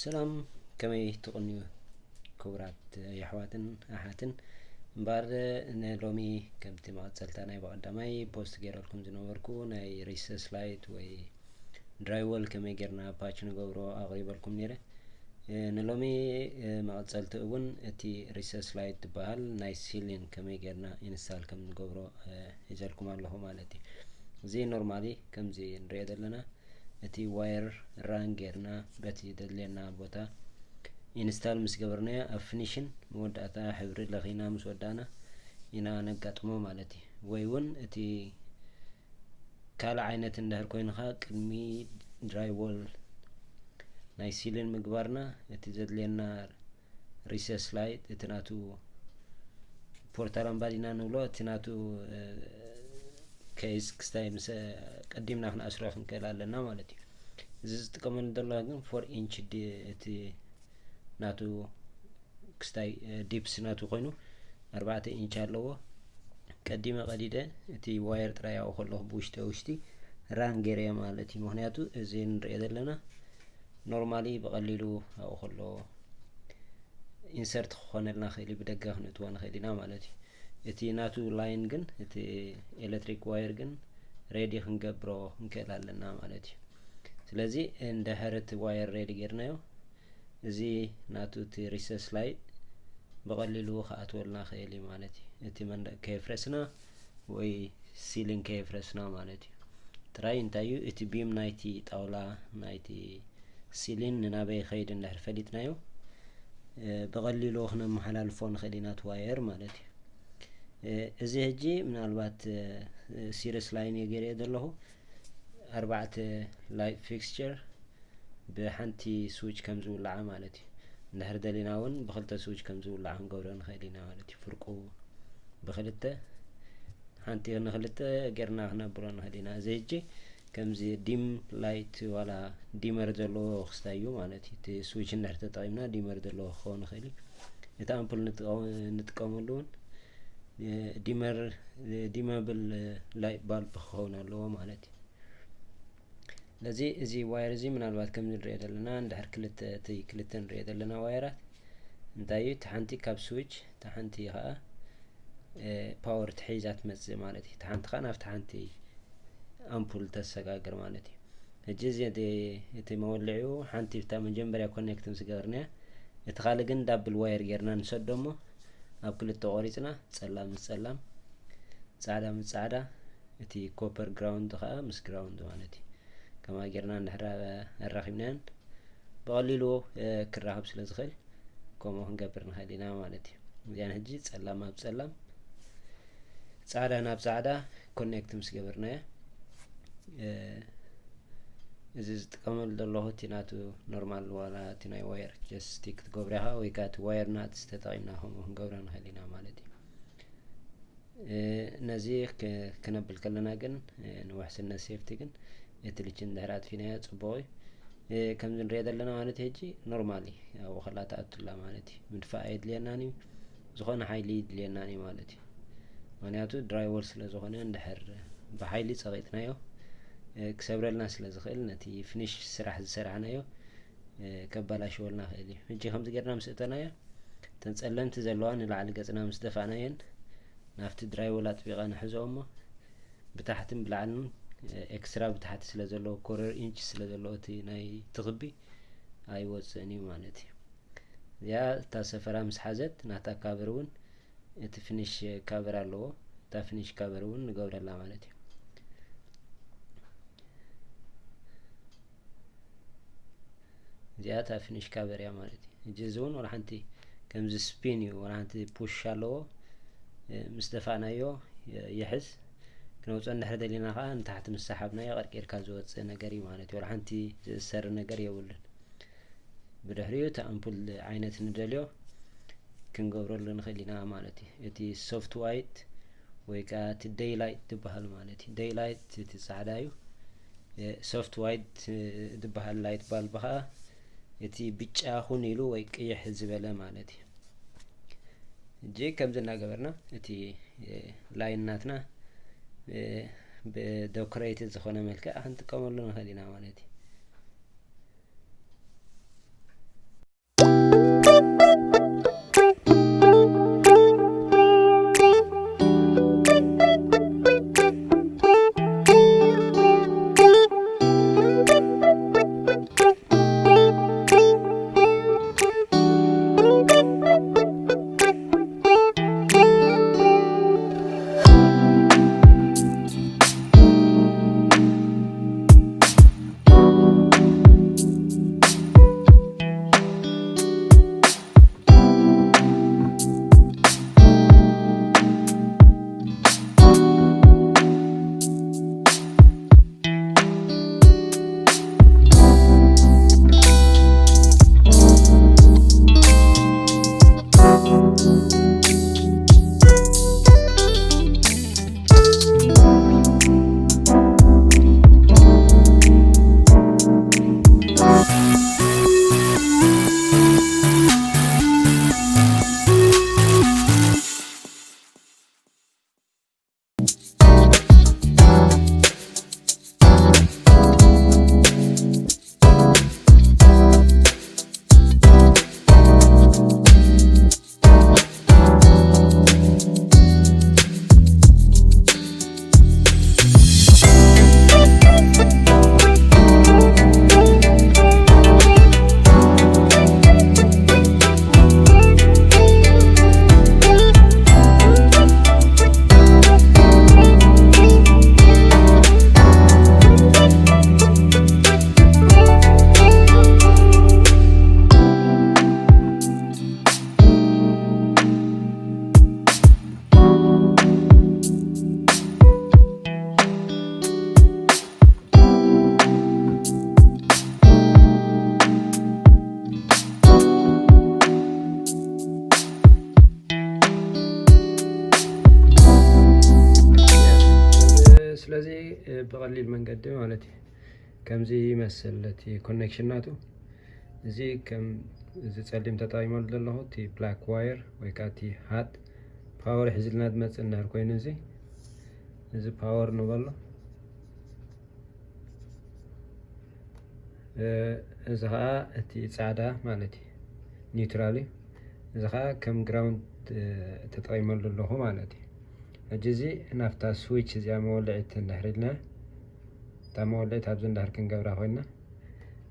ሰላም፣ ከመይ ትቕንዩ ክቡራት የሕዋትን ኣሓትን? እምበኣር ንሎሚ ከምቲ መቐጸልታ ናይ ብቐዳማይ ፖስት ገይረልኩም ዝነበርኩ ናይ ሪሰስ ላይት ወይ ድራይወል ከመይ ጌርና ፓች ንገብሮ ኣቕሪበልኩም ነይረ። እ፣ ንሎሚ፣ እ፣ መቐጸልቲ እውን እቲ ሪሰስ ላይት ዝበሃል ናይ ሲሊን ከመይ ጌርና ኢንስታል ከም ንገብሮ፣ እ፣ ሒዘልኩም ኣለኹ ማለት እዩ። እዚ ኖርማሊ ከምዚ ንሪኦ ዘለና እቲ ዋየር ራን ጌርና በቲ ዘድልየና ቦታ ኢንስታል ምስ ገበርናዮ ኣብ ፊኒሽን መወዳእታ ሕብሪ ለኺና ምስ ወዳእና ኢና ነጋጥሞ ማለት እዩ። ወይ እውን እቲ ካልእ ዓይነት እንድሕር ኮይንኻ ቅድሚ ድራይወል ናይ ሲሊን ምግባርና እቲ ዘድልየና ሪሰስ ላይት እቲ ናቱ ፖርታል ኣምባዲና ንብሎ እቲ ናቱ፣ እ፣ ኬዝ ክስታይ ምስ ቀዲምና ክንኣስሮ ክንክእል ኣለና ማለት እዩ። እዚ ዝጥቀመሉ ዘሎ ግን ፎር ኢንች ዲ-፣ እቲ ናቱ ክስታይ፣ እ፣ ዲፕስ ናቱ ኮይኑ ኣርባዕተ ኢንች ኣለዎ። ቀዲመ ቀዲደ እቲ ዋየር ጥራይ ኣብኡ ከለኹ ብውሽጢ ውሽጢ ራን ገይረዮ ማለት እዩ። ምኽንያቱ እዚ ንሪኦ ዘለና ኖርማሊ ብቐሊሉ ኣብኡ ከሎ ኢንሰርት ክኾነልና ክእል እዩ፣ ብደገ ክንእትዎ ንኽእል ኢና ማለት እዩ። እቲ ናቱ ላይን ግን፣ እቲ ኤሌክትሪክ ዋየር ግን ሬዲ ክንገብሮ ክንክእል ኣለና ማለት እዩ። ስለዚ እንድሕር እቲ ዋየር ሬዲ ጌርናዮ፣ እዚ ናቱ እቲ ሪሰስ ላይት ብቐሊሉ ክኣትወልና ክእል እዩ ማለት እዩ። እቲ መንደቕ ከየፍረስና ወይ ሲሊን ከየፍረስና ማለት እዩ። ጥራይ እንታይ እዩ እቲ ቢም ናይቲ ጣውላ ናይቲ ሲሊን ንናበይ ይኸይድ እንድሕር ፈሊጥናዮ፣ እ፣ ብቐሊሉ ክነመሓላልፎ ንኽእል ኢና እቲ ዋየር ማለት እዩ። እ፣ እዚ ሕጂ ምናልባት፣ እ፣ ሲሪስ ላይን እየ ገይረዮ ዘለኹ። ኣርባዕተ ላይት ፊክስቸር ብሓንቲ ስዊች ከም ዝውላዓ ማለት እዩ። እንድሕር ደሊና እውን ብኽልተ ስዊች ከም ዝውላዓ ክንገብሮ ንኽእል ኢና ማለት እዩ። ፍርቁ ብኽልተ፣ ሓንቲ ንኽልተ ጌርና ክነብሮ ንኽእል ኢና። እዚ ሕጂ ከምዚ ዲም ላይት ዋላ ዲመር ዘለዎ ክስታይ እዩ ማለት እዩ። እቲ ስዊች እንድሕር ተጠቒምና ዲመር ዘለዎ ክኸውን ይኽእል እዩ። እቲ ኣምፑል ንጥቀ-፣ ንጥቀመሉ እውን፣ እ፣ ዲመር፣ እ፣ ዲመብል ላይት ባልብ ክኸውን ኣለዎ ማለት እዩ። ስለዚ እዚ ዋየር እዚ ምናልባት ከም ንሪኦ ዘለና እንድሕር ክልተ፣ እቲ ክልተ ንሪኦ ዘለና ዋየራት እንታይ እዩ? እቲ ሓንቲ ካብ ስዊች፣ እቲ ሓንቲ ኸዓ፣ እ፣ ፓወር ትሒዛ ትመጽእ ማለት እዩ። እቲ ሓንቲ ኸዓ ናብቲ ሓንቲ ኣምፑል ተሰጋግር ማለት እዩ። ሕጂ እዚ እቲ፣ እቲ መወልዒኡ ሓንቲ ብታ መጀመርያ ኮኔክት ምስ ገበርናያ፣ እቲ ካልእ ግን ዳብል ዋየር ጌርና ንሰዶ እሞ ኣብ ክልተ ቆሪጽና ጸላም ምስ ጸላም፣ ጻዕዳ ምስ ጻዕዳ፣ እቲ ኮፐር ግራውንድ ኸዓ ምስ ግራውንድ ማለት እዩ። ከማ ጌርና እንድሕር ኣራኺብናዮን ብቐሊሉ፣ እ፣ ክራኸብ ስለ ዝኽእል ከምኡ ክንገብር ንኽእል ኢና ማለት እዩ። እዚኣን ሕጂ ጸላም ኣብ ጸላም፣ ጻዕዳ ናብ ጻዕዳ ኮኔክት ምስ ገበርናዮ፣ እ፣ እዚ ዝጥቀመሉ ዘለኹ እቲ ናቱ ኖርማል ዋላ እቲ ናይ ዋየር ጀስት ስቲክ ትገብሮ ኢኻ ወይ ከዓ እቲ ዋየር ናትስ ተጠቒምና ከምኡ ክንገብሮ ንኽእል ኢና ማለት እዩ። እ፣ ነዚ ክ-፣ ክነብል ከለና ግን፣ እ፣ ንውሕስነት ሴፍቲ ግን እቲ ልችን እንድሕር ኣጥፊናዮ ጽቡቕ እዩ። እ፣ ከምዚ ንሪኦ ዘለና ማለት ሕጂ ኖርማሊ ኣብኡ ከላ ትኣቱላ ማለት እዩ። ምድፋእ ኣየድልየናን እዩ። ዝኾነ ሓይሊ ይድልየናን እዩ ማለት እዩ። ምኽንያቱ ድራይወል ስለ ዝኾነ እንድሕር ብሓይሊ ጸቒጥናዮ፣ እ፣ ክሰብረልና ስለ ዝኽእል ነቲ ፊኒሽ ስራሕ ዝሰራሕናዮ፣ እ፣ ከበላሽወልና ይኽእል እዩ። ሕጂ ከምዚ ጌርና ምስ እተናዮ እተን ጸለምቲ ዘለዋ ንላዕሊ ገጽና ምስ ደፋእናየን ናብቲ ድራይወል ኣጥቢቐ ንሕዞ እሞ ብታሕትን ብላዕልን፣ እ፣ ኤክስትራ ብታሕቲ ስለ ዘለዎ ኮረር ኢንች ስለ ዘለዎ እቲ ናይ ትኽቢ ኣይወጽእን እዩ ማለት እዩ። እዚኣ እታ ሰፈራ ምስ ሓዘት ናታ ካቨር እውን እቲ ፊኒሽ ካቨር ኣለዎ። እታ ፊኒሽ ካቨር እውን ንገብረላ ማለት እዩ። እዚኣ እታ ፊኒሽ ካቨር እያ ማለት እዩ። ሕጂ እዚ እውን ወላ ሓንቲ ከምዚ ስፒን እዩ፣ ወላ ሓንቲ ፑሽ ኣለዎ። እ፣ ምስ ደፋእናዮ የ-፣ ይሕዝ። ክነውፅኦ እንድሕር ደሊና ከዓ ንታሕቲ ምስ ሰሓብናዮ ቀርቂርካ ዝወፅእ ነገር እዩ ማለት እዩ። ወላ ሓንቲ ዝእሰር ነገር የብሉን። ብድሕሪኡ እቲ ኣምፑል ዓይነት ንደልዮ ክንገብረሉ ንኽእል ኢና ማለት እዩ። እቲ ሶፍት ዋይት ወይ ከዓ እቲ ደይ ላይት ዝበሃል ማለት እዩ። ደይ ላይት እቲ ጻዕዳ እዩ። እ፣ ሶፍት ዋይት፣ እ፣ ዝበሃል ላይት ባልብ ከዓ እቲ ብጫ ኩን ኢሉ ወይ ቅይሕ ዝበለ ማለት እዩ። ሕጂ ከምዚ እናገበርና እቲ ላይን ናትና ብዶክሬት ዝኾነ መልክዕ ክንጥቀመሉ ንኽእል ኢና ማለት እዩ። ስለዚ ብቐሊል መንገዲ ማለት እዩ። ከምዚ ይመስል እቲ ኮኔክሽን ናቱ። እዚ ከም እዚ ጸሊም ተጠቒመሉ ዘለኹ እቲ ብላክ ዋየር ወይ ከዓ እቲ ሃጥ ፓወር ሒዝልና ዝመጽእ እንድሕር ኮይኑ፣ እዚ እዚ ፓወር ንበሎ። እዚ ከዓ እቲ ጻዕዳ ማለት እዩ፣ ኒውትራል እዩ። እዚ ከዓ ከም ግራውንድ ተጠቒመሉ ኣለኹ ማለት እዩ። ሕጂ እዚ ናብታ ስዊች እዚኣ መወልዒት እንድሕር ኢልና፣ እታ መወልዒት ኣብዚ እንድሕር ክንገብራ ኮይና፣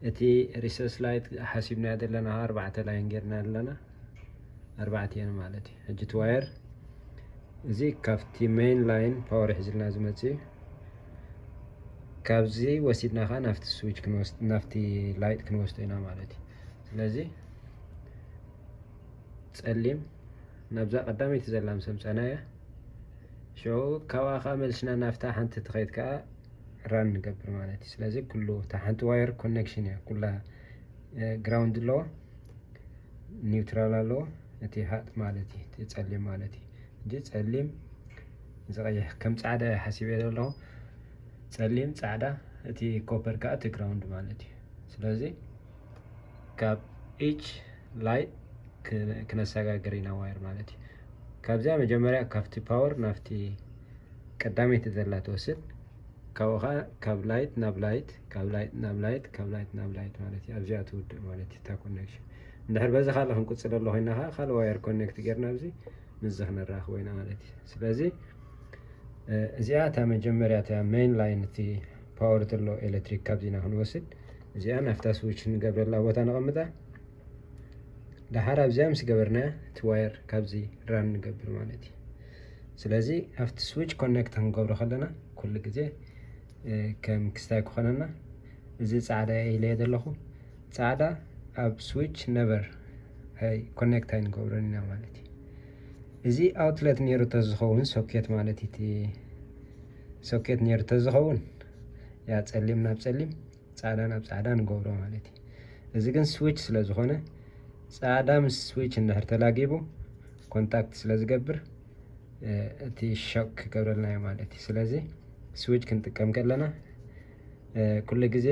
እቲ ሪሰስ ላይት ሓሲብናዮ ዘለና ኣርባዕተ ላይን ጌርና ኣለና፣ ኣርባዕተ እየን ማለት እዩ። ሕጂ እቲ ዋየር እዚ ካብቲ ሜይን ላይን ፓወር ሒዝልና ዝመጽእ እዩ። ካብዚ ወሲድና ከዓ ናብቲ ስዊች ክንወስድ፣ ናብቲ ላይት ክንወስዶ ኢና ማለት እዩ። ስለዚ ጸሊም ናብዛ ቀዳመይቲ ዘላ ምስ ኣምጻናያ፣ ሽዑ ካብኣ ከዓ መሊስና ናብታ ሓንቲ ትኸይድ ከዓ ራን ንገብር ማለት እዩ። ስለዚ ኩሉ እታ ሓንቲ ዋየር ኮኔክሽን እያ፣ ኩላ ግራውንድ ኣለዎ፣ ኒውትራል ኣለዎ፣ እቲ ሃጥ ማለት እዩ፣ እቲ ጸሊም ማለት እዩ። እንጂ ጸሊም፣ እዚ ቀይሕ ከም ጻዕዳ እየ ሓሲበ ዘለኹ። ጸሊም፣ ጻዕዳ፣ እቲ ኮፐር ከዓ እቲ ግራውንድ ማለት እዩ። ስለዚ ካብ ኢች ላይት ክነሰጋግር ኢና ዋየር ማለት እዩ። ካብዚኣ መጀመርያ ካብቲ ፓወር ናብቲ ቀዳመይቲ ዘላ ትወስድ፣ ካብኡ ኸዓ ካብ ላይት ናብ ላይት፣ ካብ ላይት ናብ ላይት፣ ካብ ላይት ናብ ላይት ማለት እዩ። ኣብዚኣ ትውድእ ማለት እዩ እታ ኮኔክሽን። እንድሕር በዚ ካልእ ክንቅጽለሉ ኮይና ኸዓ ካልእ ዋየር ኮኔክት ጌርና ኣብዚ ምስዚ ክነራኽቦ ኢና ማለት እዩ። ስለዚ እዚኣ እታ መጀመርያ እታ ሜይን ላይን እቲ ፓወር ዘሎ ኤሌክትሪክ ካብዚ ኢና ክንወስድ። እዚኣ ናብታ ስዊች ንገብረላ ቦታ ነቐምጣ። ደሓር ኣብዚኣ ምስ ገበርና እቲ ዋየር ካብዚ ራን ንገብር ማለት እዩ። ስለዚ ኣብቲ ስዊች ኮኔክት ክንገብሮ ከለና ኩሉ ግዜ ከም ክስታይ ክኾነና እዚ ጻዕዳ ኢለ ዘለኹ፣ ጻዕዳ ኣብ ስዊች ነቨር ኮኔክት ኣይንገብሮን ኢና ማለት እዩ። እዚ ኣውትለት ነይሩ ተዝኸውን፣ ሶኬት ማለት እቲ ሶኬት ነይሩ ተዝኸውን፣ ያ ጸሊም ናብ ጸሊም፣ ጻዕዳ ናብ ጻዕዳ ንገብሮ ማለት እዩ። እዚ ግን ስዊች ስለ ዝኾነ፣ ጻዕዳ ምስ ስዊች እንድሕር ተላጊቡ ኮንታክት ስለ ዝገብር፣ እቲ ሾክ ክገብረልና እዩ ማለት እዩ። ስለዚ ስዊች ክንጥቀም ከለና ኩሉ ግዜ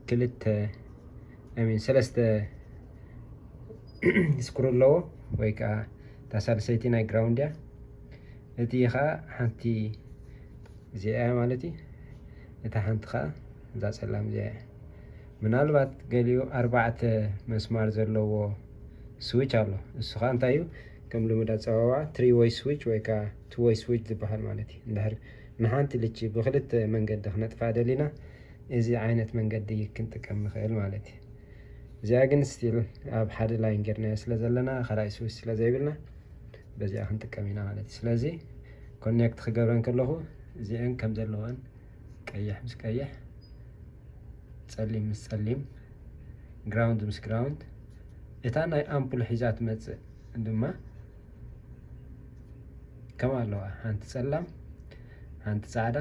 ክልተ፣ I mean፣ ሰለስተ ስክሩ ኣለዎ ወይ ከዓ እታ ሳልሰይቲ ናይ ግራውንድ እያ። እቲ ከዓ ሓንቲ እዚኣ እያ ማለት እዩ። እታ ሓንቲ ከዓ እዛ ፀላም እዚኣ እያ። ምናልባት ገሊኡ ኣርባዕተ መስማር ዘለዎ ስዊች ኣሎ። እሱ ከዓ እንታይ እዩ? ከም ልሙድ ኣፀዋውዓ ትሪ ወይ ስዊች ወይ ከዓ ቱ ወይ ስዊች ዝበሃል ማለት እዩ። እንድሕር ንሓንቲ ልቺ ብክልተ መንገዲ ክነጥፋ ደሊና፣ እዚ ዓይነት መንገዲ ክንጥቀም ንኽእል ማለት እዩ። እዚኣ ግን ስቲል ኣብ ሓደ ላይን ጌርናዮ ስለ ዘለና፣ ካልኣይ ስዊች ስለ ዘይብልና፣ በዚኣ ክንጥቀም ኢና ማለት እዩ። ስለዚ ኮኔክት ክገብረን ከለኹ እዚአን ከም ዘለዋን፣ ቀይሕ ምስ ቀይሕ፣ ጸሊም ምስ ጸሊም፣ ግራውንድ ምስ ግራውንድ፣ እታ ናይ ኣምፑል ሒዛ ትመጽእ ድማ ከም ኣለዋ፣ ሓንቲ ጸላም፣ ሓንቲ ጻዕዳ፣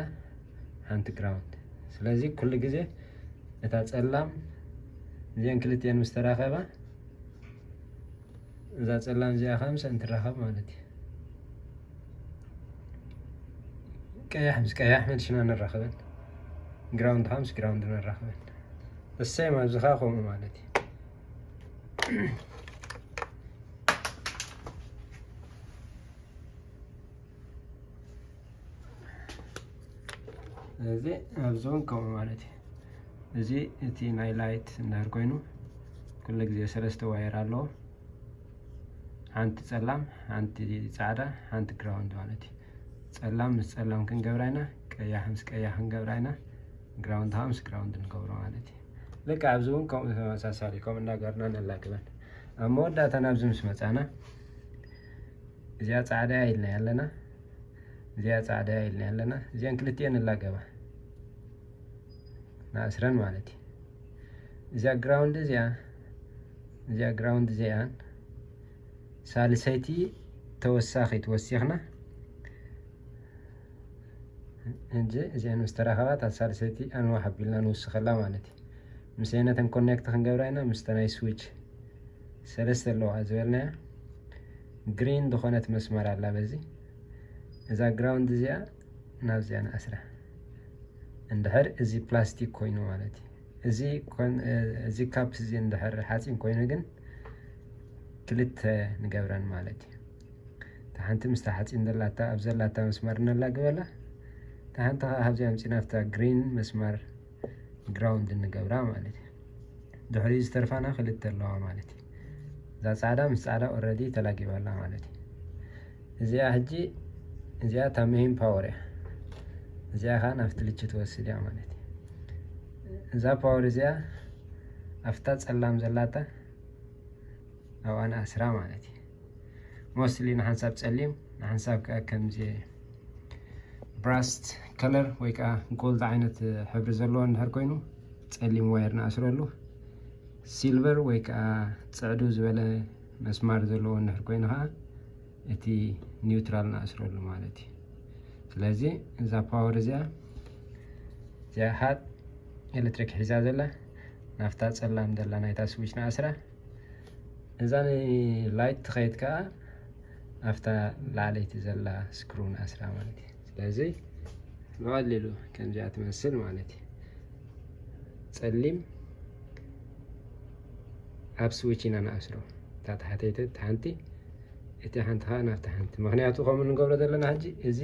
ሓንቲ ግራውንድ። ስለዚ ኩሉ ግዜ እታ ጸላም እዚአን ክልቲአን ምስ ተራኸባ፣ እዛ ጸላም እዚኣ ኸዓ ምስአን ትራኸብ ማለት እዩ። ቀያሕ ምስ ቀያሕ መልሽና ነራኽበን፣ ግራውንድ ኸዓ ምስ ግራውንድ ነራኽበን። እሰይ፣ ኣብዚ ኸዓ ከምኡ ማለት እዩ። እዚ ኣብዚ እውን ከምኡ ማለት እዩ። እዚ እቲ ናይ ላይት እንድሕር ኮይኑ፣ ኩሉ ግዜ ሰለስተ ዋየር ኣለዎ። ሓንቲ ጸላም፣ ሓንቲ ጻዕዳ፣ ሓንቲ ግራውንድ ማለት እዩ። ጸላም ምስ ጸላም ክንገብራ ኢና፣ ቀያሕ ምስ ቀያሕ ክንገብራ ኢና፣ ግራውንድ ኸዓ ምስ ግራውንድ ንገብሮ ማለት እዩ። ልክዕ ኣብዚ እውን ከምኡ ተመሳሳሊ፣ ከምኡ እንዳገርና ነላግበን። ኣብ መወዳእታ ናብዚ ምስ መጻና፣ እዚኣ ጻዕዳ እያ ኢልና ኣለና፣ እዚኣ ጻዕዳ እያ ኢልና ኣለና። እዚአን ክልቲአን ንላገባ፣ ንኣስረን ማለት እዩ። እዚኣ ግራውንድ እዚኣ፣ እዚኣ ግራውንድ እዚኣን ሳልሰይቲ ተወሳኺት ወሲኽና፣ ሕጂ እዚአን ምስ ተራኸባ፣ እታ ሳልሰይቲ ኣንዋሕ ኣቢልና ንውስኸላ ማለት እዩ። ምስ ነተን ኮኔክት ክንገብራ ኢና፣ ምስተ ናይ ስዊች ሰለስተ ኣለዋ ዝበልናያ ግሪን ዝኾነት መስመር ኣላ። በዚ እዛ ግራውንድ እዚኣ ናብዚኣ ንኣስራ። እንድሕር እዚ ፕላስቲክ ኮይኑ ማለት እዩ። እዚ ኮን-፣ እዚ ካፕ እዚ እንድሕር ሓፂን ኮይኑ ግን ክልተ ንገብረን ማለት እዩ። እታ ሓንቲ ምስታ ሓፂን ዘላታ፣ ኣብ ዘላታ መስመር ነላግበላ። እታ ሓንቲ ከዓ ካብዚ ኣምፂና ኣብታ ግሪን መስመር ግራውንድ ንገብራ ማለት እዩ። ድሕሪኡ ዝተርፋና ክልተ ኣለዋ ማለት እዩ። እዛ ጻዕዳ ምስ ጻዕዳ ኦልሬዲ ተላጊባ ኣላ ማለት እዩ። እዚኣ ሕጂ፣ እዚኣ እታ ሜይን ፓወር እያ። እዚኣ ከዓ ናብቲ ልቺ ትወስድ እያ ማለት እዩ። እዛ ፓወር እዚኣ ኣብታ ጸላም ዘላታ ኣብኣ ንኣስራ ማለት እዩ። ሞስትሊ ንሓንሳብ ጸሊም፣ ንሓንሳብ ከዓ ከምዚ ብራስት ከለር ወይ ከዓ ጎልድ ዓይነት ሕብሪ ዘለዎ እንድሕር ኮይኑ፣ ጸሊም ዋየር ንኣስረሉ። ሲልቨር ወይ ከዓ ጽዕዱ ዝበለ መስማር ዘለዎ እንድሕር ኮይኑ ከዓ፣ እቲ ኒውትራል ንኣስረሉ ማለት እዩ። ስለዚ እዛ ፓወር እዚኣ፣ እዚኣ ሃት ኤሌክትሪክ ሒዛ ዘላ፣ ናብታ ጸላም ዘላ ናይታ ስዊች ንኣስራ። እዛ ንላይት ትኸይድ ከዓ ኣብታ ላዕለይቲ ዘላ ስክሩ ንኣስራ ማለት እዩ። ስለዚ ብቐሊሉ ከምዚኣ ትመስል ማለት እዩ። ጸሊም ኣብ ስዊች ኢና ንኣስሮ። እታ ታሕተይቲ እታ ሓንቲ፣ እቲ ሓንቲ ከዓ ናብታ ሓንቲ። ምኽንያቱ ከምኡ ንገብሮ ዘለና ሕጂ፣ እዚ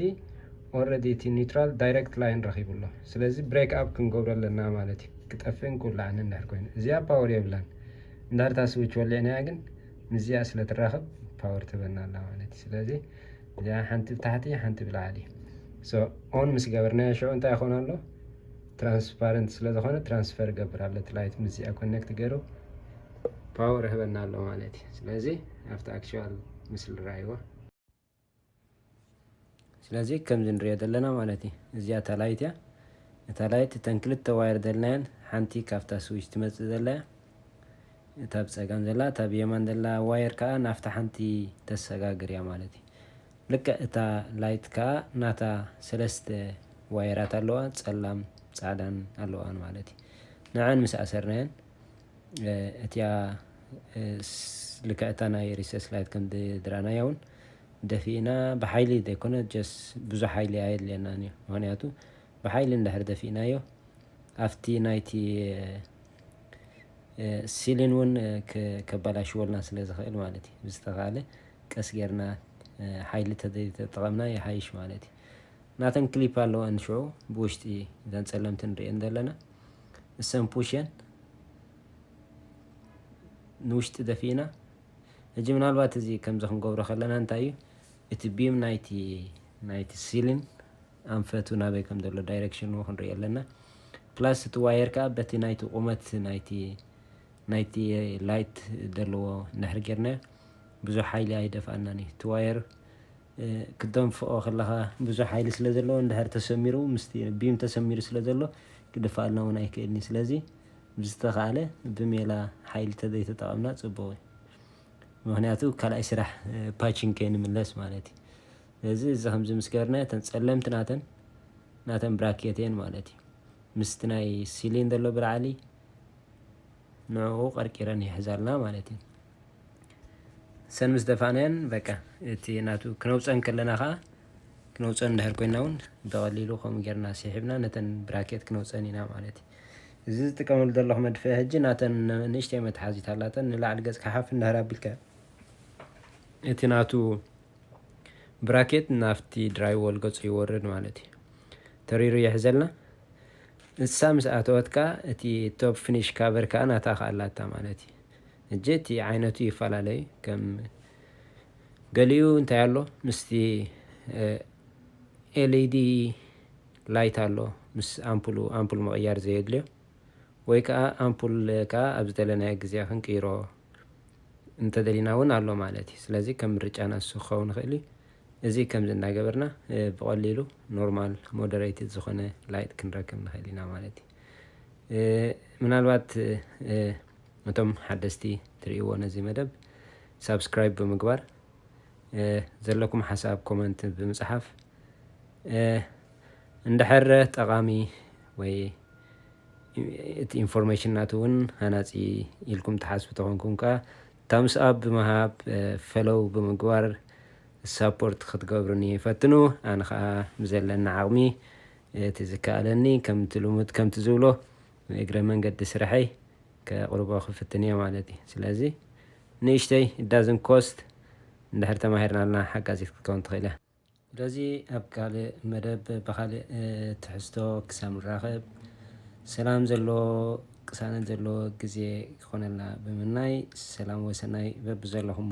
ኦልሬዲ እቲ ኒውትራል ዳይሬክት ላይን ረኺቡ ኣሎ። ስለዚ ብሬክ ኣፕ ክንገብሮ ኣለና ማለት እዩ። ክጠፍእን ክውላዕን እንድሕር ኮይኑ። እዚኣ ፓወር የብላን። እንድሕር እታ ስዊች ወሊዕናያ ግን ምስዚኣ ስለ ትራኸብ ፓወር ትበና ኣላ ማለት እዩ። ስለዚ እዚኣ ሓንቲ ብታሕቲ፣ ሓንቲ ብላዕሊ። ሶ ኦን ምስ ገበርናዮ ሽዑ እንታይ ይኾን ኣሎ? ትራንስፓረንት ስለ ዝኾነ ትራንስፈር ይገብር ኣሎ። እቲ ላይት ምስዚኣ ኮኔክት ገይሩ ፓወር ይህበና ኣሎ ማለት እዩ። ስለዚ ኣብቲ ኣክቹዋል ምስሊ ረኣይዎ። ስለዚ ከምዚ ንሪኦ ዘለና ማለት እዩ። እዚኣ እታ ላይት እያ። እታ ላይት እተን ክልተ ዋየር ዘለናየን ሓንቲ ካብታ ስዊች ትመጽእ ዘላ እያ። እታ ብጸጋም ዘላ፣ እታ ብየማን ዘላ ዋየር ከኣ ናብታ ሓንቲ ተሰጋግር እያ ማለት እዩ። ልክዕ እታ ላይት ከኣ ናታ ሰለስተ ዋየራት ኣለዋ፣ ጸላም፣ ጻዕዳን ኣለዋን ማለት እዩ። ንዐን ምስ ኣሰርናየን፣ እ፣ እቲኣ፣ እ፣ ስ-፣ ልክዕ እታ ናይ ሪሰስ ላይት ከም ዝረኣናያ እውን ደፊእና ብሓይሊ ዘይኮነ፣ ጀስ ብዙሕ ሓይሊ ኣየድልየናን እዩ። ምኽንያቱ ብሓይሊ እንድሕር ደፊእናዮ፣ ኣብቲ ናይቲ፣ እ፣ እ፣ ሲሊን እውን፣ እ፣ ከ-፣ ከባላሽወልና ስለ ዝኽእል ማለት እዩ። ብዝተኻእለ ቀስ ጌርና ሓይሊ ተዘይተጠቐምና ይሓይሽ ማለት እዩ። ናተን ክሊፕ ኣለወን ሽዑ ብውሽጢ እዘን ጸለምቲ ንርእየን ዘለና እሰን ፑሽን ንውሽጢ ደፊእና። ሕጂ ምናልባት እዚ ከምዚ ክንገብሮ ከለና እንታይ እዩ እቲ ቢም ናይቲ ናይቲ ሲሊን ኣንፈቱ ናበይ ከም ዘሎ ዳይሬክሽኑ ክንርኢ ኣለና። ፕላስ እቲ ዋየር ከዓ በቲ ናይቲ ቁመት ናይቲ ናይቲ ላይት ዘለዎ እንድሕር ጌርናዮ ብዙሕ ሓይሊ ኣይደፍኣናን እዩ። እቲ ዋየር ክትደንፍኦ ከለኻ ብዙሕ ሓይሊ ስለ ዘለዎ እንድሕር ተሰሚሩ ምስቲ ቢም ተሰሚሩ ስለ ዘሎ ክድፍኣልና እውን ኣይክእልን እዩ። ስለዚ ብዝተኻእለ ብሜላ ሓይሊ ተዘይተጠቐምና ጽቡቕ እዩ። ምክንያቱ ካልኣይ ስራሕ ፓቺንግ ከይንምለስ ማለት እዩ። ስለዚ እዚ ከምዚ ምስ ገርና እተን ጸለምቲ ናተን ናተን ብራኬት እየን ማለት እዩ። ምስቲ ናይ ሲሊን ዘሎ ብላዕሊ ንዕኡ ቀርቂረን ይሕዛልና ማለት እዩ። ሰን ምስ ደፋእናየን በቃ እቲ ናቱ ክነውፀን ከለና ከዓ ክነውፀን እንድሕር ኮይና እውን ብቐሊሉ ከምኡ ጌርና ስሒብና ነተን ብራኬት ክነውፀን ኢና ማለት እዩ። እዚ ዝጥቀመሉ ዘለኹ መድፍዒ ሕጂ ናተን ንእሽተይ መትሓዚት ኣላተን ንላዕሊ ገጽካ ሓፍ እንድሕር ኣቢልካ እቲ ናቱ ብራኬት ናብቲ ድራይ ዎል ገጹ ይወርድ ማለት እዩ። ተሪሩ ይሕዘልና። እሳ ምስ ኣተወት ከዓ እቲ ቶፕ ፊኒሽ ካቨር ከዓ ናታ ከኣላታ ማለት እዩ። እጂ እቲ ዓይነቱ ይፈላለዩ ከም ገሊኡ እንታይ ኣሎ ምስቲ ኤልኢዲ ላይት ኣሎ ምስ ኣምፑሉ ኣምፑል ምቕያር ዘየድልዮ ወይ ከዓ ኣምፑል ከዓ ኣብ ዝደለናዮ ግዜ ክንቅይሮ እንተደሊና እውን ኣሎ ማለት እዩ። ስለዚ ከም ምርጫና እሱ ክኸውን ይኽእል እዩ። እዚ ከምዚ እናገበርና ብቐሊሉ ኖርማል ሞደሬትድ ዝኾነ ላይት ክንረክብ ንኽእል ኢና ማለት እዩ። ምናልባት እቶም ሓደስቲ ትርእይዎ ነዚ መደብ ሳብስክራይብ ብምግባር ዘለኩም ሓሳብ ኮመንት ብምፅሓፍ እንድሕር ጠቓሚ ወይ እቲ ኢንፎርሜሽን ናቱ እውን ሃናፂ ኢልኩም ትሓስቡ ተኾንኩም ከዓ ታምስ ኣፕ ብምሃብ ፈሎው ብምግባር ሳፖርት ክትገብሩኒ ፈትኑ። ኣነ ከዓ ብዘለና ዓቕሚ እቲ ዝከኣለኒ ከምቲ ልሙድ ከምቲ ዝብሎ እግረ መንገዲ ስርሐይ ከቕርቦ ክፍትን እየ ማለት እዩ። ስለዚ ንእሽተይ ዳዝን ኮስት እንድሕር ተማሂርናልና ሓጋዚት ክትከውን ትኽእል እያ። ስለዚ ኣብ ካልእ መደብ ብኻልእ ትሕዝቶ ክሳብ ንራኸብ ሰላም ዘለዎ ቅሳነት ዘለዎ ግዜ ክኾነልና ብምናይ ሰላም ወሰናይ በብዘለኹሞ